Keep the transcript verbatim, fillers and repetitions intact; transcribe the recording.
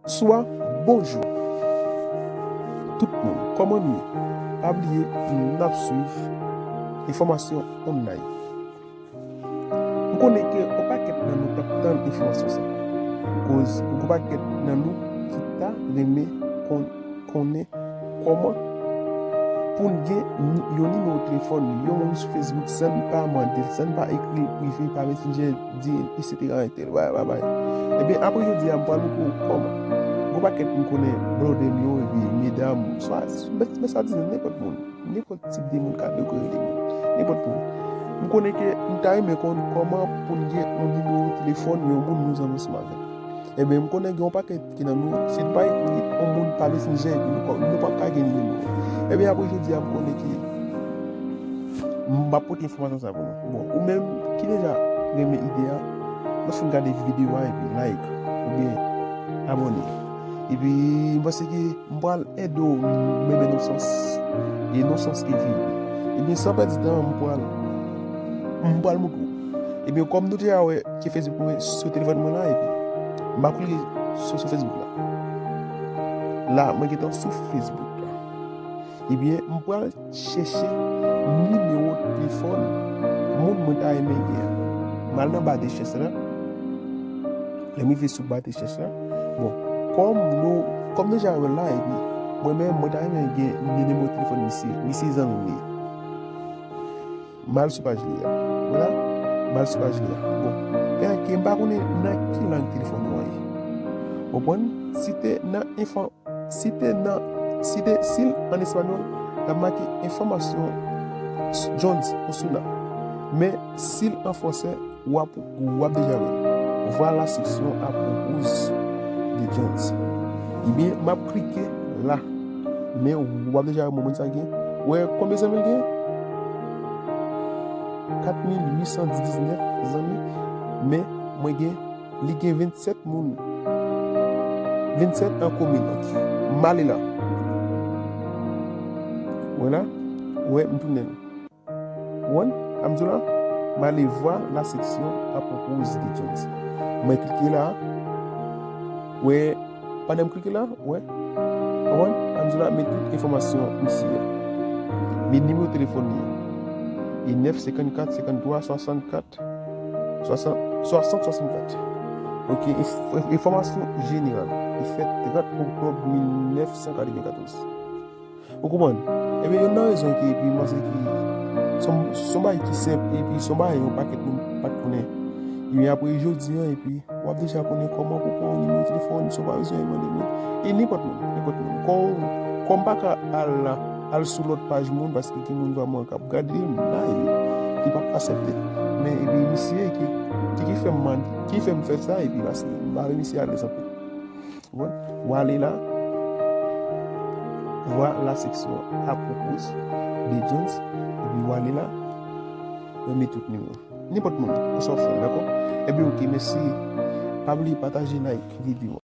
Bonswa, bonjou. Tout moun, kòman nou ye? Pa bliye, n ap swiv enfòmasyon online. M konnen ke yon pakèt nan nou t ap tann enfòmasyon sa. Koz, yon pakèt nan nou ki ta renmen konn, konnen kòman pou n gen ni-, yon nimewo telefòn yon moun sou Facebook san n pa mande l, san n pa ekri l prive pa Messenger, di, etsetera, entèl, bay, bay, bay. Ebyen, apre jodi a, m pral montre w kòman. Gon pakèt m konnen blòdè m yo, epi medam, swa, men, men sa di, nenpòt moun, nenpòt tip de moun ka dekore de moun, nenpòt moun. M konnen ke m ta renmen konn kòman pou n gen yon nimewo telefòn yon moun nou zanmi ansanm avè l. Ebyen, m konnen gen yon pakèt ki nan nou, si n pa ekri yon moun pa Messenger, epi nou pa, nou p ap ka gen nimewo. Ebyen, apre jodi a, m konnen ke m ap pote enfòmasyon sa pou nou. Bon, ou menm ki deja renmen ide a, lè w fin gade videyo a, epi like, oubyen abòne. Epi, m panse ke m pral ede w mennen nan sans, e nan sans ke vini. Ebyen, san pèdi tan, m pral, m pral montre w. Ebyen, kòm nou deja wè ke Facebook mwen sou telefòn mwen la, epi m ap klike sou, sou Facebook la. La, mwen gentan sou Facebook la. Ebyen, m pral chèche nimewo telefòn moun mwen ta renmen gen an. M al nan ba de chèch la. Lè m rive sou ba de chèch la, bon, kòm nou, kòm nou deja wè l la, epi mwen menm, mwen ta renmen gen nimewo telefòn misye. Misye zanmi m ye. M al sou paj li a. Vwala, m al sou paj li a. Bon, kounye a ke m pa konnen nan ki lang telefòn nou an ye. Konprann? Si te nan enfò-, si te nan, si te, si l an espanyòl, l ap make enfòmasyon Jones Osuna. Men si l an fransè, w ap, w ap deja wè l. Voilà section à propos de Jones. Ebyen, m ap klike la. Men w ap deja wè moun sa gen. Wè konbyen zanmi l gen? Kat mil uit san diznèf zanmi. Men mwen gen, li gen vennsèt moun. Vennsèt an komen. Ok. M ale la. Wè la. Wè, m tounen. Konprann? Sa m di w la, m ale voir la section à propos de Jones. Mwen klike la. Wè, pandan m klike la, wè. Konprann? Sa m di w la, men tout enfòmasyon misye a. Men nimewo telefòn li ye. E nèf senkannkat senkanntwa swasannkat swasant, swasant swasannkat. Ok, enf-, enfòmasyon jeneral. Li fèt trant oktòb mil nèf san katrevenkatòz. Ou konprann? Ebyen, youn nan rezon ki, epi m panse ki se yon, se yon bagay ki senp, epi se yon bagay yon pakèt moun pa t konnen. Ebyen, apre jodi a, epi w ap deja konnen kòman pou pran yon nimewo telefòn, san w pa bezwen mande moun. E nenpòt moun, nenpòt moun. Kòm, kòm m pa ka al la, al sou lòt paj moun, paske gen moun vrèman k ap gade m la, e ki p ap aksepte. Men, epi misye ki, ki, ki fè m mande, ki fè m fè sa, epi paske m pa vle misye alèz anpil. Konprann? W ale la. Voir la section à propos de Jones. Epi w ale la. Mwen met tout nimewo. Nenpòt moun, ou sa w fè, dakò? Ebyen, ok, mèsi. Pa bliye pataje, like videyo.